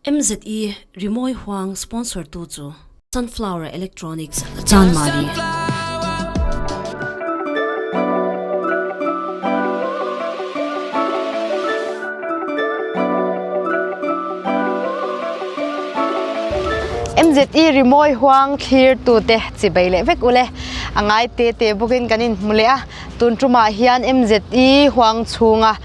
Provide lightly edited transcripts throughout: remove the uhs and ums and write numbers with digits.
MZE Rimawi Huang sponsor tu chu Sunflower Electronics Chanmari. MZE Rimawi Huang thlir tute chibai leh vek ule a ngai te te bawkin kan inhmu leh a. Tun tumah hian MZE huang chhunga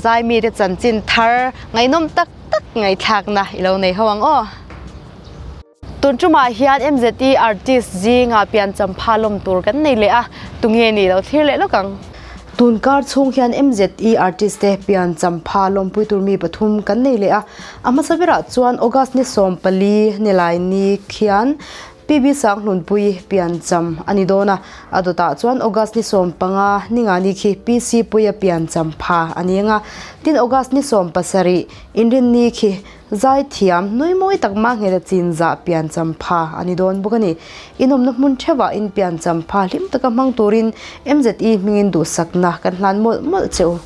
zaimi te chanchin thar ngaihnawm tak tak ngaihthlakna i lo nei ho ang aw. Tun tumah hian MZE artist zinga piancham pha lawm tur kan nei leh a, tunge ni lo thlir leh lawk ang. Tun kar chhung hian MZE artist te piancham pha lawmpui tur mi pathum kan nei leh a, a hmasa berah chuan August ni 14 nilai ni khian PB Sanghlunpui piancham a ni dawn a, a dawtah chuan August ni 15 ningani khi PC Puia piancham pha a ni ang a, tin August ni 17 Inrinni khi Zaithiam nui mawi tak mah ngheta chinzah piancham pha a ni dawn bawk a ni. Inawmna hmun theuhah in piancham pha hlim taka hmang turin MZE hmingin duhsakna kan hlan mawlh mawlh che u.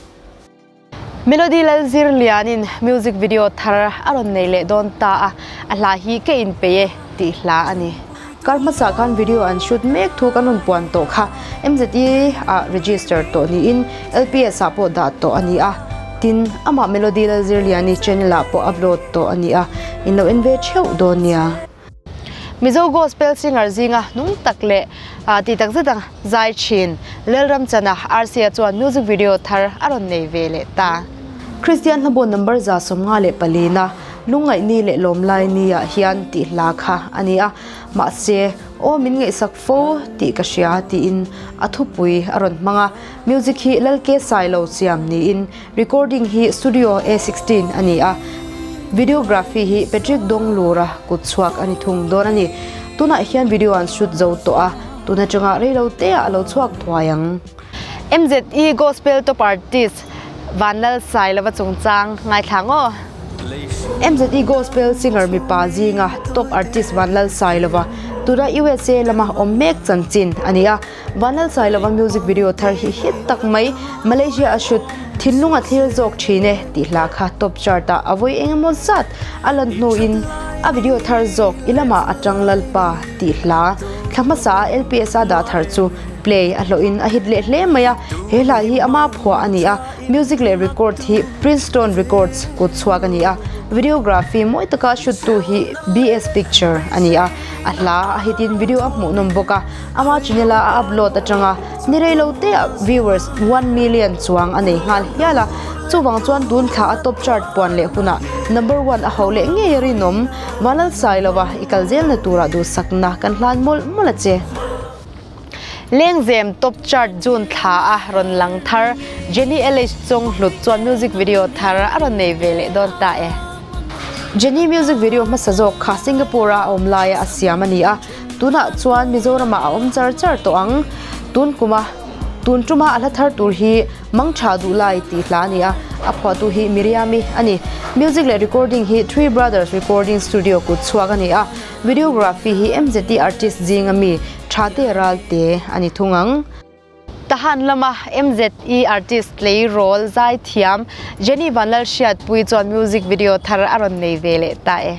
Melody Lalzirlianin music video thar a rawn nei leh dawn ta a, a hla hi ka inpeih e tih hla a ni. Kar hmasa khan video an shoot mek thu kan rawn puan tawh kha MZE ah register tawh niin LPS ah pawh dah tawh a ni a, tin amah Melody Lalzirliani channel ah pawh upload tawh a ni a, in lo en ve theuh dawn nia. Mizo Gospel singer zinga nung tak leh tih tak zet ang zai thin Lalramchana Rca chuan music video thar a rawn nei ve leh ta. Kristian hlabawn number 154 na Lungngaihni leh Lawmlaini ah hian tih hla kha a ni a, mahse aw min ngaihsak fo tih ka hria tiin a thupui a rawn hmang a, music hi Lalke Sailo siam niin Recording hi Studio A 16 a ni a, videography hi Patrick Donglura kut chhuak a ni thung dawn a ni. Tunah hian video an shoot zo tawh a, tun atanga reilo te ah a lo chhuak thuai ang. MZE Gospel Top Artist Vanlal Sailova chungchang ngaithla ngaw. MZE Gospel Singer mipa zinga Top Artist Vanlal Sailova tuna USA lama awm mek chanchin a ni a. Vanlal Sailova music video thar hi hit tak mai, Malaysia a shoot, thinlung a thlir zawk thin e tih hla kha top chart ah a vawi eng emaw zat a lan hnuin a video thar zawk i lamah a tang Lalpa tih hla thla hmasa a LPS a dah thar chu play a hlawhin a hit leh hle mai a, he hla hi ama phuah a ni a, music leh record hi Princeton Records kut chhuak a ni a, videography mawi taka shoot tu hi BS Picture a ni a, a hla a hit in video a hmuhnawm bawk a. Ama channel a a upload atanga ni reilo te ah viewers 1 million chuang a nei nghal hial a, chuvang chuan tun thla a top chart puan leh hunah number one a ho leh ngei a rinawm. Vanlal Sailova i kal zelna turah duhsakna kan hlan mawlh mawlh a che. Lengzem top chart June thla a rawn lang thar Jenny Eilish chung hlut chuan music video thar a rawn nei ve leh dawn ta e. Jenny music video hmasa zawk kha Singapore a a awm laia a siam a ni a. Tunah chuan Mizoramah a awm char char tawh ang. Tun kuma tun tuma a hla thar tur hi Mang Tha Duh Lai tih hla a ni a, a phuahtu hi Miriami a ni. Music leh recording hi Three Brothers Recording Studio kut chhuak a ni a, videography hi MZT artist zinga mi Thate Ralte a ni thung ang. Tahan lama MZE artist tleirawl zaithiam Jenny Vanlalhriatpui chuan music video thar a rawn nei ve leh ta e.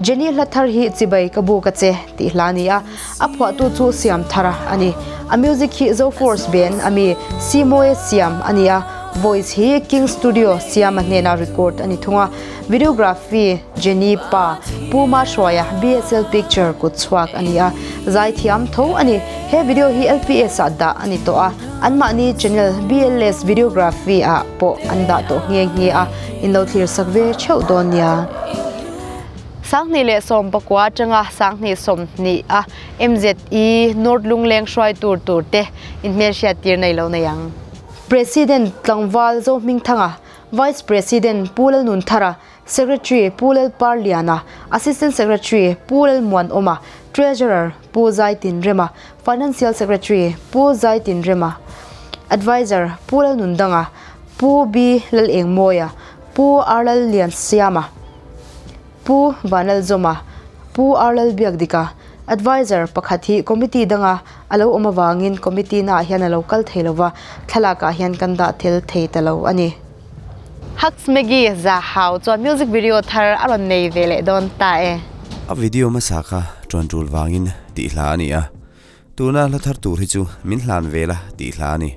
Jenny hla thar hi chibai ka bu ka che tih hla a ni a, a phuahtu chu Siam Thara a ni. A music hi Zoforce band a mi Simoe Siam a ni a, voice hi King Studio Siama hnena record a ni thung a. Videography Jenny pa Pu Mahruaia BSL Picture kut chhuak a ni a, zaithiam tho a ni. He video hi LPS ah dah a ni tawh a, anmahni channel BLS Videography ah pawh an dah tawh nghe nghe a, in lo thlir sak ve theuh dawn nia. 2019 atanga 2020 a MZE North Lungleng hruai tur tur te inhmelhriat tir nei lo nei ang. President Tlangval Zohmingthanga Vice President Pu Lalnunthara, Secretary Pu Lalparliana, Assistant Secretary Pu Lalmuanawma, Treasurer Pu Zaitinrema, Financial Secretary Pu Zaitinrema, Adviser Pu Lalnundanga, Pu B Lalengmawia, Pu R Lalliansiama, Pu Vanlalzawma, Pu R Lalbiakdika, Adviser pakhat hi committee danga a lo awm avangin committee naah hian a lo kal thei lova, thlalakah hian kan dah tel thei ta lo a ni. Hux Maggie Zahau chuan music video thar a rawn nei ve leh dawn ta e. A video hmasa kha ṭuan ṭul vangin tih hla a ni a, tuna hla thar tur hi chu min hlan ve la tih hla a ni.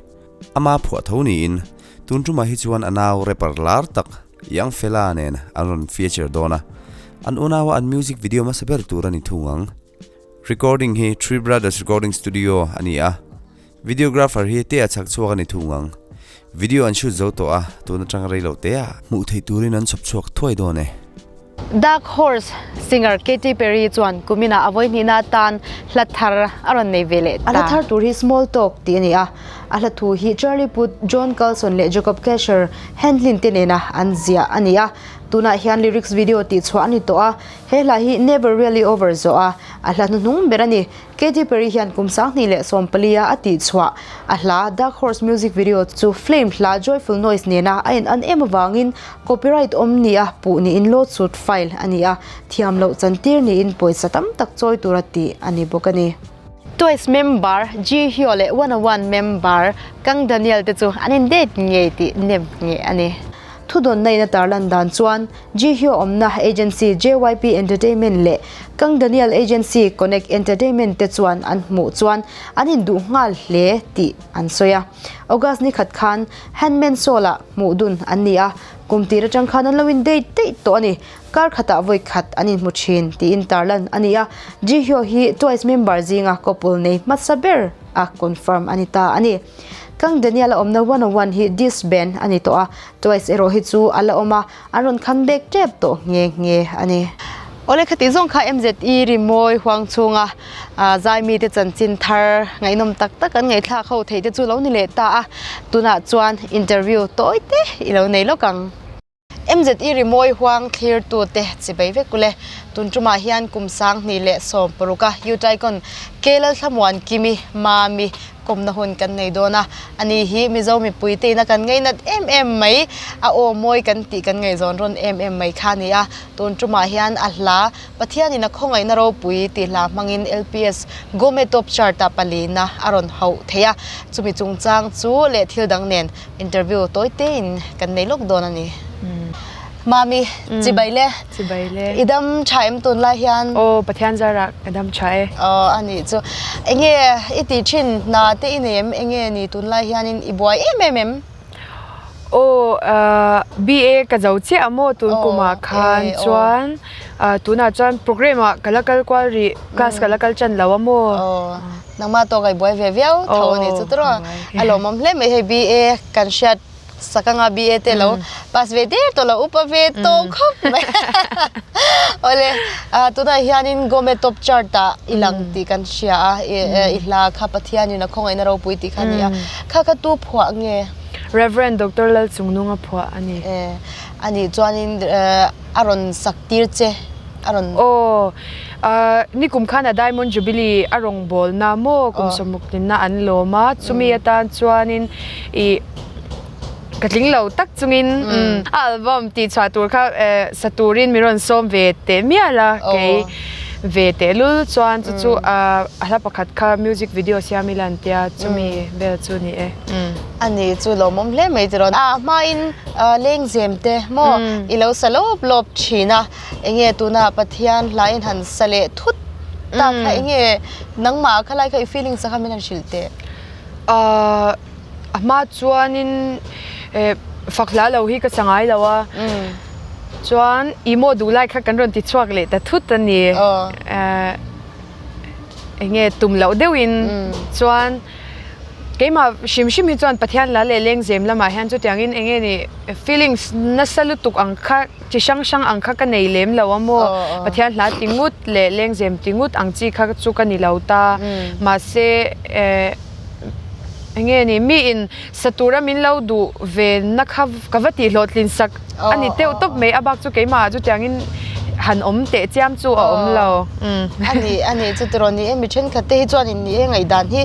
Ama phuah tho niin tun ṭumah hi chuan a nau rapper lar tak Young Fella nen an rawn feature dawn a, an unaua an music video hmasa ber tur a ni thung ang. Recording hi Three Brothers Recording Studio a ni a, videographer hi Tea chhak chhuak a ni thung ang. Video an shoot zo tawh a, tun atanga rei lo te a hmuh theih turin an chhawp chhuak thuai dawn e. Dark Horse singer Katy Perry chuan kuminah a vawihnihna atan hla thar a rawn nei ve leh ta. A hla thar tur hi Small Talk tih a ni a, a hla thu hi Charlie Puth, John Carlson leh Jacob Kasher Handlin te nena an ziah a ni a, tunah hian lyrics video tihchhuah a ni tawh a. He hla hi Never Really Over zawh a, a hla hnuhnung ber a ni. Katy Perry hian kum 2014 a a tihchhuah a hla Dark Horse music video chu Flame hla Joyful Noise nena a in an em avangin copyright awm nia puh niin lawsuit file a ni a, thiam loh chantir niin pawisa tam tak chawi tura tih a ni bawk a ni. Twice member Ji Hyo leh Wanna One member Kang Daniel te chu an in date ngei tih nem nge a ni. Thudawnna in a tarlan dan chuan Ji Hyo awmna agency JYP Entertainment leh Kang Daniel agency Connect Entertainment te chuan an hmuh chuan an induh nghal hle tih an sawi a. August ni khat khan Handman Seoul ah hmuh dun an ni a, kum tir atang khan an lo in date daih tawh a ni. Kar khatah vawi khat an inhmu thin tiin tarlan a ni a, Ji Hyo hi Twice member zinga couple nei hmasa ber a confirm a ni ta a ni. Kang Daniel a awmna One on One hi disband a ni tawh a, Twice erawh hi chu a la awm a, an rawn khan bek tep tawh nghe nghe a ni. Awle khati zawng kha MZE rimawi huang chhunga zaimite chanchin thar ngaihnawm tak tak an ngaihthlak ho theih te chu lo ni leh ta a, tunah chuan interview tawi te i lo nei lawk ang. MZE rimawi huang thlirtute chibei vek ule. Tun tumah hian kum 2016 a Utaicon Kelalthlamuan Kimi Mami kawmna hun kan nei dawn a, ani hi Mizo mipui te ina kan ngainat em em mai, a aw mawi kan tih kan ngaihzawn rawn em em mai kha a ni a, tun tumah hian a hla Pathianin a khawngaihna ropui tih hla hmangin LPS Gome Top Chart ah palina a rawn hauh thei a, chumi chungchang chu leh thil dang nen Interview tawi tein kan nei lawk dawn a ni. Mami, chibai le. Chibai le. I dam tha em tun lai hian? Aw, Pathian zarah ka dam tha e. Aw, a nih chu. Enge i tih thin hna te i nei em? Enge ni tun lai hianin i buai em em em? Aw, BA ka zo chiah a maw tun kumah khan chuan tunah chuan program ah ka la kal kual rih, class ka la kal tan lo a maw? Aw, Nangmah tawk ai buai ve viau tho a nih chu tawrh a, a lawmawm hle mai hei BA kan hriat sak anga BA te lo pass ve der tawh lo upa ve tawh khawp mai awle tunah hianin Gome top chart ah i lang tih kan hria a i hla kha Pathianin a khawngaihna ropui tih kha a ni a kha kha tu phuah nge? Rev. Doctor Lalchungnunga phuah a ni. A nih chuanin a rawn sak tir che a rawn. Aw, nikum khan a Diamond Jubilee a rawngbawlna maw kum sawmruk tinna an lawm a, chumi atan chuanin ih ka tling lo tak chungin a album tihchhuah tur kha sa turin min rawn sawm ve teh mial a, kei ve tehlul chuan chu chu a hla pakhat kha music video siam ila an tia chumi vel chu ni e. A ni chu lawmawm hle mai tirawn. A hmain lengzem te maw i lo sa lawp lawp thin a, enge tuna Pathian hla in han sa leh thut tak kha enge nangmah kha lai kha i feelings a kha min han hrilh teh. A hma chuanin fak hla lo hi ka sa ngai lo a, chuan i maw duh lai kha kan rawn ti chhuak leh ta thut a ni. Enge tum loh deuhin chuan. Keimah hrim hrim hi chuan Pathian la leh lengzem lamah hian chutiangin eng nge ni feelings nasa lutuk ang kha chi hrang hrang ang kha ka nei lem lo a maw Pathian hla ti ngut leh lengzem ti ngut ang chi kha chu ka ni lo ta mahse eh eng nge ni mi in sa tura min lo duh ve na kha ka va tih hlawhtlin sak a ni deuh tawp mai a bak chu keimah ah chutiangin han awm teh chiam chu a awm lo. A ni a ni chu tiraw ni e mi thenkhat te hi chuan in ni e ngaihdan hi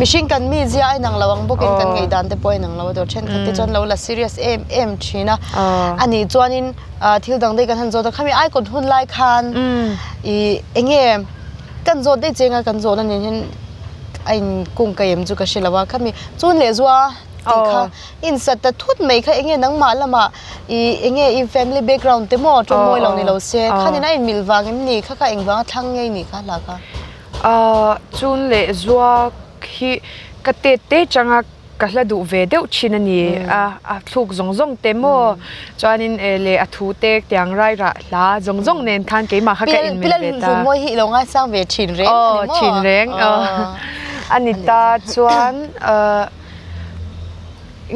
mihring kan mi zia a inang lo ang bawkin kan ngaihdan te pawh a inang lo a tiraw thenkhat te chuan lo la serious em em thin a a nih chuanin thil dang daih kan han zawt a khami icon hun lai khan ih eng nge kan zawt daih chenga kan zawhna nen hian a inkungkaih em chu ka hre lo a khami chun leh zua. tih kha in sa ta thut mai kha enge nangmah lamah i enge i family background te maw tawng mawi lo ni lo se khanin a inmil vang em ni kha kha engvanga thlang ngei ni kha hla kha. Chun leh zuak hi ka tet te changa ka hla duh ve deuh thin a ni a, a thluk zawng zawng te maw chuanin e leh a thu te tiang rai rah hla zawng zawng nen khan keimah kha ka inmil ve ta. Pilal mawi hi i lo ngaisang ve thin reng a ni maw? Thin reng a ni ta chuan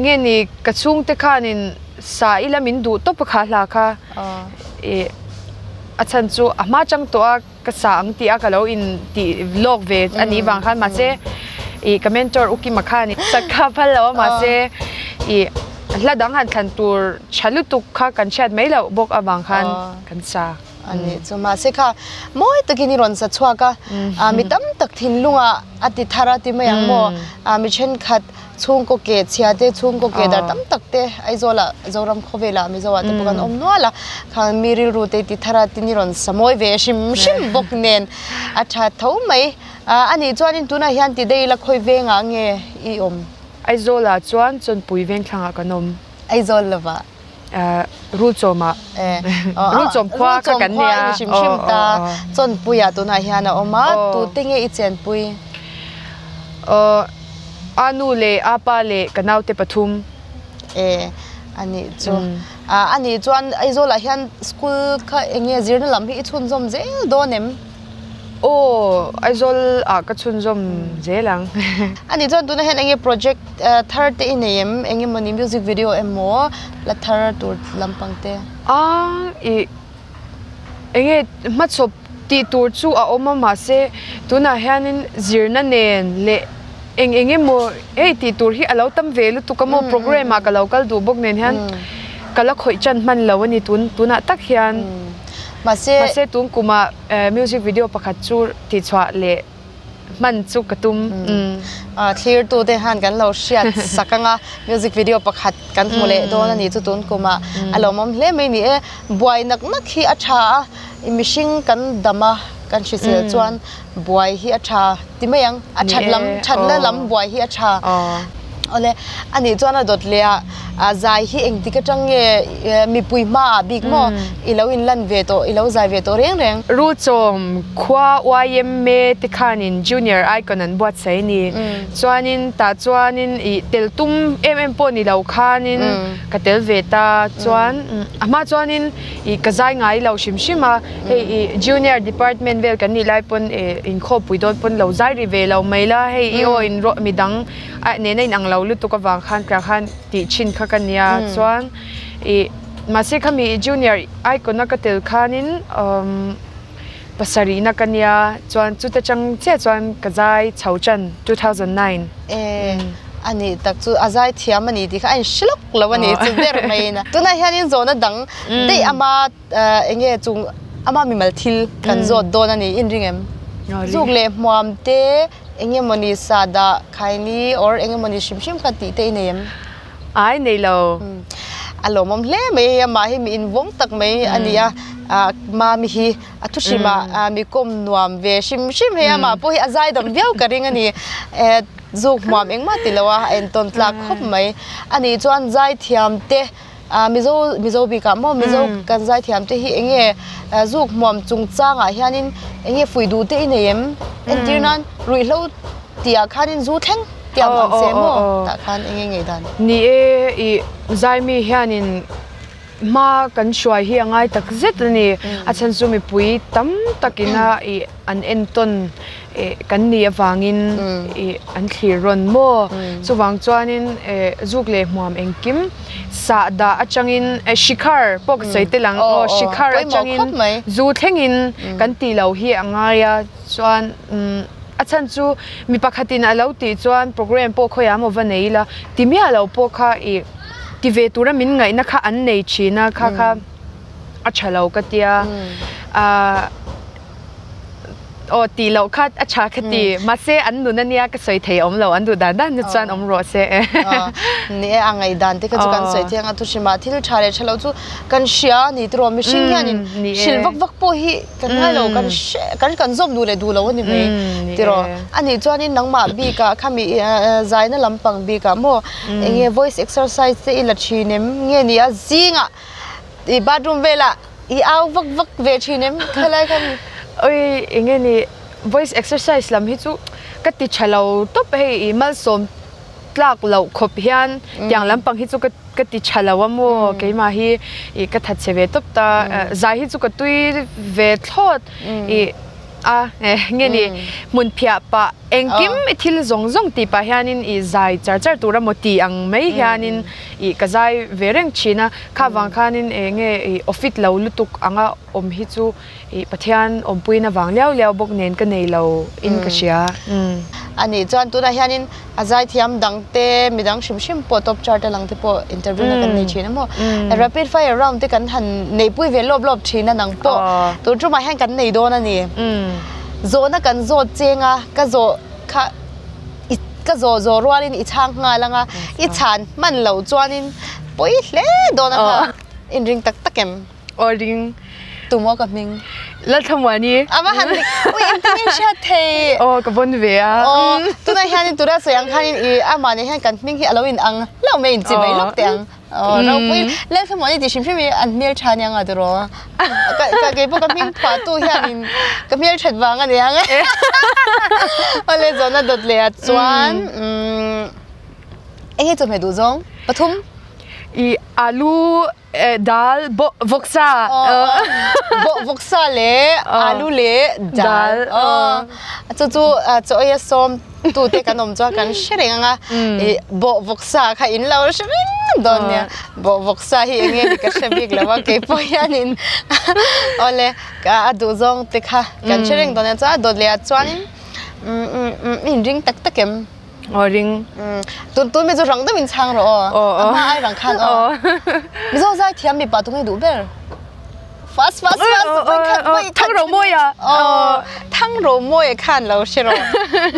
nge ni ka chhungte khanin sa ila min duh tawp a kha hla kha ih a chhan chu a hma chang tawh a. Ka sa ang tih a ka lo in tih lawk ve a nih vang khan mahse ih ka mentor U Kima khan sak kha phal lo a mahse ih hla dang han thlan tur tha lutuk kha kan hriat mai loh bawk avang khan kan sa. A nih chu mahse kha mawi takin i rawn sa chhuak a, ah mi tam tak thinlungah a ti thar a ti mai ang maw, ah mi thenkhat Chhungkaw ke chhia te, chhungkaw ke dar tam tak te Aizawlah Zoram khawvelah Mizoah te pawh kan awm nual a, khang mi rilru te ti thar a tin i rawn sa mawi ve hrim hrim bawk nen a tha tho mai. A nih chuanin tunah hian ti daih ila khawi vengah nge i awm? Aizawlah chuan Chawnpui vengthlangah kan awm. Aizawl lovah. Rulchawmah Rulchawm khua kha kan nia. Rulchawm khua i ni hrim hrim ta. Chawnpuiah tunah hian a awm a, tute nge i chenpui? A nu leh a pa leh ka naute pathum. E, a nih chu. A nih chuan Aizawlah hian school kha eng nge zirna lam hi i chhunzawm zel dawn em? Aw, Aizawl ah ka chhunzawm zel ang. A nih chuan tunah hian eng nge project thar te i nei em? Eng emawni music video emaw la thar tur lampang te? A, ih eng nge hmachhawp tih tur chu a awm a mahse tunah hianin zirna nen leh eng eng emaw hei tih tur hi a lo tam ve lutuk a maw program ah ka lo kal duh bawk nen hian ka la khawih chan hman lo a ni tun tunah tak hian. Mahse. Mahse tun kumah music video pakhat chu tihchhuah leh hman chu ka tum. Thlir tute khan kan lo hriat sak anga music video pakhat kan hmu leh dawn a ni chu tun kumah a lawmawm hle mai ni e. Buai nak nak hi a tha a, mihring kan dam a kan hrisel chuan buai hi a tha ti mai ang, a that lam thatna lam buai hi a tha. Awle, a nih chuan a dawt leh a zai hi engtik atang nge mipui hmaah bik maw i lo inlan ve tawh, i lo zai ve tawh reng reng. Rulchawm khua yma te khanin Junior Icon an buatsaih a ni. Chuanin tah chuanin ih tel tum em em pawh ni lo khanin ka tel ve ta. Chuan a hma chuanin ih ka zai ngai lo hrim hrim a, hei ih Junior department vel kan nih lai pawn ih inkhawpui dawn pawn lo zai ri ve lo mai la, hei i aw in rawh midang a nena inang lo lutuk avang khan tiang khan tih thin kha ka nia chuan ih mahse khami junior icon a ka tel khanin umm pasarihna ka nia chuan chuta chang chiah chuan ka zai chho tan 2009. E a nih tak chu a zai thiam a ni tih kha a inhre lawk lo a ni chu ber mai in a tunah hianin zawhna dang daih ama eng nge chung ama mimal thil kan zawt dawn a ni inring em? Zuk leh hmuam te Eng emawni sa dah khaini or eng emawni hrim hrim kha tih te i nei em? Ai nei lo. A lawmawm hle mai hei amah hi mi invawng tak mai a ni a, Mami hi a thu hrim ah mi kawm nuam ve hrim hrim hei amah pawh hi a zaidam viau ka ring a ni. Zuk hmuam engmah ti lo a, a entawn tlak khawp mai. A nih chuan zaithiam te Mizo Mizo bikah maw Mizo kan zaithiam te hi eng nge zuk hmuam chungchangah hianin eng nge fuih duh te i nei em? Entir nan ruihhlo tihah khanin zu thleng tiam ang che maw tah khan eng nge ngaihdan? Ni e, ih Zaimi hianin hma kan hruai hi a ngai tak zet a ni. A chhan chu mipui tam takina ih an entawn ih kan nih avangin ih an thlir rawn maw? Chuvang chuanin eh zuk leh hmuam engkim sah dah atangin eh shikhar pawh ka sawi tel ang aw shikhar atangin zu thlengin kan tih loh hi a ngai a chuan umm a chhan chu mi pakhatin a lo tih chuan program pawh khawiah emaw va nei ila ti miah lo pawh kha ih ti ve tura min ngaihna kha an nei thin a kha kha a tha lo ka tia ah. Aw tih loh kha a tha ka ti. Mahse an nun ania ka sawi thei awm lo, an duh dan dan na chuan awm rawh se. Ni e, a ngaihdan te kha chu kan sawi thei ang a, thuhrimah thil tha leh tha lo chu kan hria a ni tiraw, mihring hianin hrilh vak vak pawh hi kan ngai lo, kan hre kan kan zawm duh leh duh lo a ni mai tiraw. A nih chuanin nangmah bikah khami zaina lampang bikah maw eng nge voice exercise te i la thin em nge ni a zingah i bathroom velah I au vak vak ve thin em khalai khan? Oi enge ni voice exercise lam hi chu ka ti tha lo tawp hei i malsawm tlak loh khawp hian tiang lampang hi chu ka ka ti tha lo a maw keimah hi i ka that chhe ve tawp ta zai hi chu ka tui ve thlawt i a nge ni hmun phiah pah engkim i thil zawng zawng tih pah hianin i zai char char tur a maw ti ang mai hianin i ka zai ve reng thin a kha vang khanin eng nge i awfit lo lutuk anga awm hi chu i Pathian awmpuina vang liau liau bawk nen ka nei lo in ka hria. A nih chuan tunah hianin a zaithiam dang te midang hrim hrim pawh top chart a lang te pawh interview na kan nei thin a maw rapid fire round te kan han neihpui ve lawp lawp thin a nang pawh tun tumah hian kan nei dawn a ni. Zawhna kan zawt cheng a ka zawh kha i ka zawh zawh rualin i chhang nghal ang a i chhan hman loh chuanin pawi hle dawn a kha inring tak tak em? Aw ring. Tumaw ka hming? Lalthamuani. A va han dik ui engtin nge hriat thei? Aw ka vawn ve a. Aw tunah hianin tuna sawi ang khanin i amah nen hian kan hming hi a lo in ang hlauh mai inchimei lawk teh ang. Aw ropui Lalthamuani tih hrim hrim hi an hmel tha aniang a tiraw? Ka ka keipawh ka hming phuah tu hianin ka hmel that vang a niang e. Awle zawhna dawt leh ah chuan eng nge chawhmeh duh zawng? Pathum. I alu Dal vawksa. Vawksa le alu le dal. Chu chu chaw ei a sawm tu te kan awm chuan kan hre reng anga bawh vawksa kha in lo hre reng dawn nia. Bawh vawksa hi eng nge ni ka hre bik lo a keipawh hianin awle a duh zawng te kha kan hre reng dawn nia. Chuan a dawt leh ah chuanin inring tak tak em? Aw ring. Tun tun mi chu rang deuhin chhang rawh aw. Aw aw. A hma ai rang khan aw. Mizo zai thiam mipa tunge duh ber? Fast fast fast vawi khat vawi khat. Thang ro mawi a. Aw thang ro mawi a khan lo hre rawh.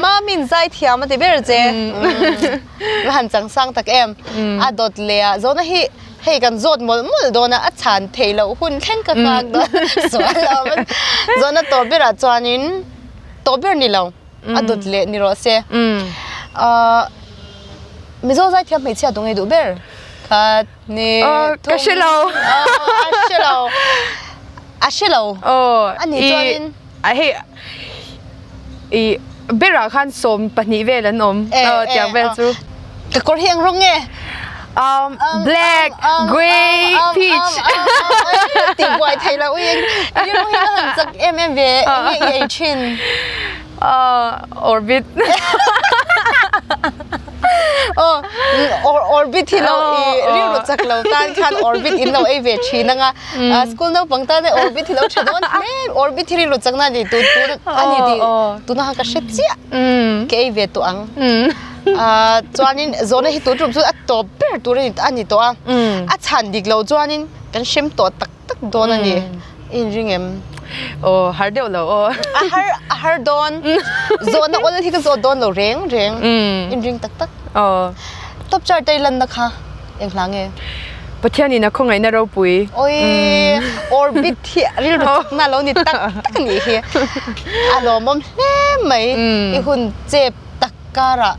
Mamin zai thiam a ti ber che. Va han chang sang tak em. A dawt leh a zawhna hi hei kan zawt mawlh mawlh dawn a a chhan theih loh hun thleng ka nghak dawn. Sual lo. Zawhna tawh berah chuanin tawh ber ni lo. a dawt leh ni rawh se. Mizo zaithiam hmeichhia tu ngei duh ber? Khat ni thum. Ka hre lo. A hre lo. A hre lo. A nih chuanin. Hei i berah khan 12 vel an awm. Tiang vel chu. Ka kawr hi eng rawng nge? Black, grey, peach. Tih buai thei lo ui eng rilru hi ka han chak em em ve eng nge i ei thin? Orbit. Aw orbit hi lo i rilru chak lo tan khan orbit in lo ei ve thin anga school naupang tan e orbit hi lo tha dawn hle orbit hi rilru chakna a ni tu a ni tih tuna kha ka hre chiah ka ei ve tawh ang. Chuanin zawhna hi tun tum chu a tawp ber tur a ni tawh a, a chhan dik lo chuanin kan hrem tawh tak tak dawn a ni. I inring em? Aw, har deuh lo aw. A har a har dawn. Zawhna awl hi ka zawt dawn lo reng reng. Inring tak tak. Aw. Top chart a i lanna kha eng hla nge? Pathianin a khawngaihna ropui. Oi, orbit hi rilru chakna lo ni tak tak a nih hi. A lawmawm hle mai. I hun chep tak karah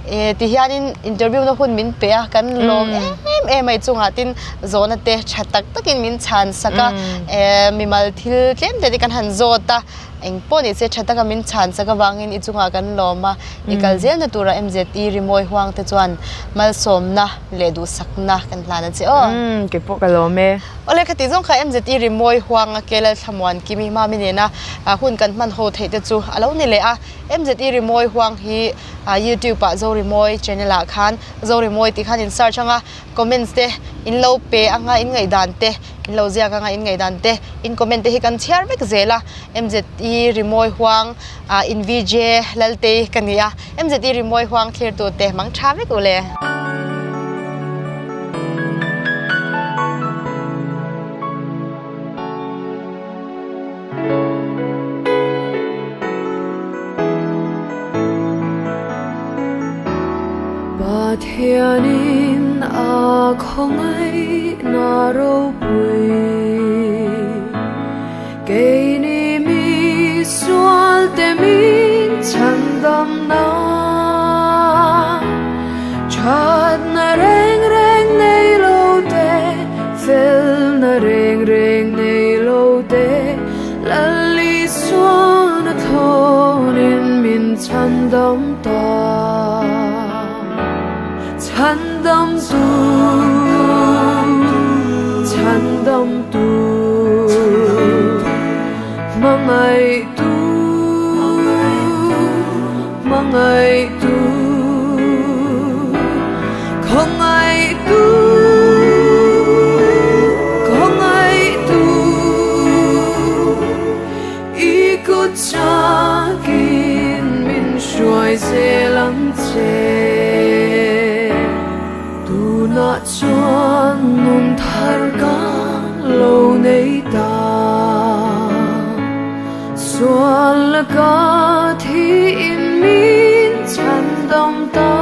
eh ti hianin interview na hun min pe a kan lawm em em a i chungah tin zawhna te tha tak takin min chhan sak a eh mimal thil tlem te te kan han zawt a engpawh ni se tha taka min chhan sak avangin i chungah kan lawm a i kal zel na turah MZE rimawi huang te chuan malsawmna leh duhsakna kan hlan a che aw. Keipawh ka lawm e. Awle khati zawng kha MZE rimawi huanga Kelal Thlamuan Kimi Mami nena hun kan hman ho theih te chu a lo ni leh a. MZE Rimawi huang hi YouTube ah Zorimawi channel ah khan Zorimawi tih khan in search anga comments te in lo pe anga in ngaihdan te in lo ziak anga in ngaihdan te in comment te hi kan chhiar vek zel a MZE Rimawi huang in VJ Laltei ka ni a MZE Rimawi huang thlir tu te mang tha vek u le. Pathianin a khawngaihna ropui Keini mi sualte min chhandam nan Thatna reng reng nei lo te Felna reng reng nei lo te Lal Isuan a thlawnin min chhandam ta. Chhandam tu, chhandam tu, hmangaih tu, hmangaih tu, khawngaih tu, khawngaih tu, i kut chakin min hruai zel ang che. Tunah chuan nun thar ka lo nei ta. Sual laka thiin min chhandam ta.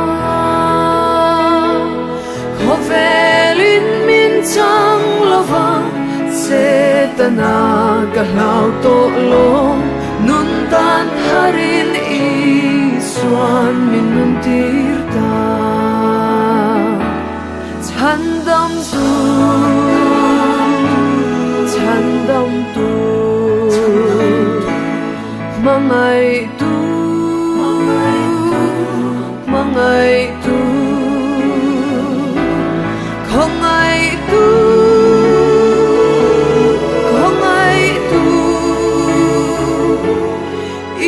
Khawvelin min chang lova, Setana ka hlau tawh lo. Nun dan tharin Isuan min nun tir ta. Chhandam tu, chhandam tu, hmangaih tu, hmangaih tu, khawngaih tu, khawngaih tu,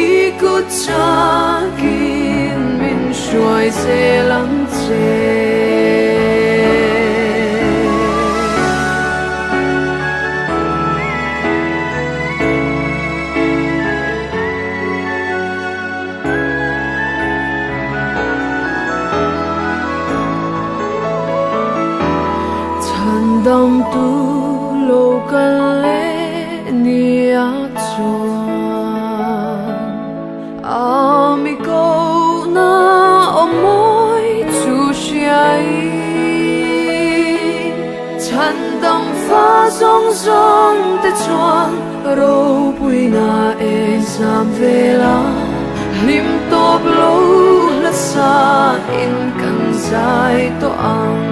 i kut chakin min hruai zel ang che. Chhandam tu lo kal leh ni a chuan a mi ko na aw mawi chu hriain chhandam fa zawng zawng te chuan ropuina en zam vela hlim tawp lo hla in kan zai tawh ang.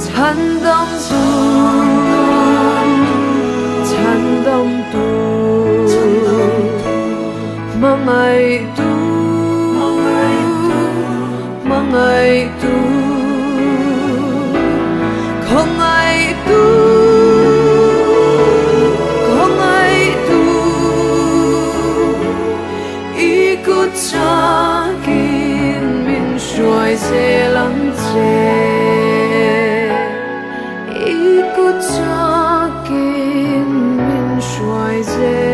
Chhandam tu, chhandam tu, hmangaih tu, hmangaih tu, khawngaih tu, khawngaih tu, i kut chakin min hruai zel ang che. I kut chakin min hruai zel.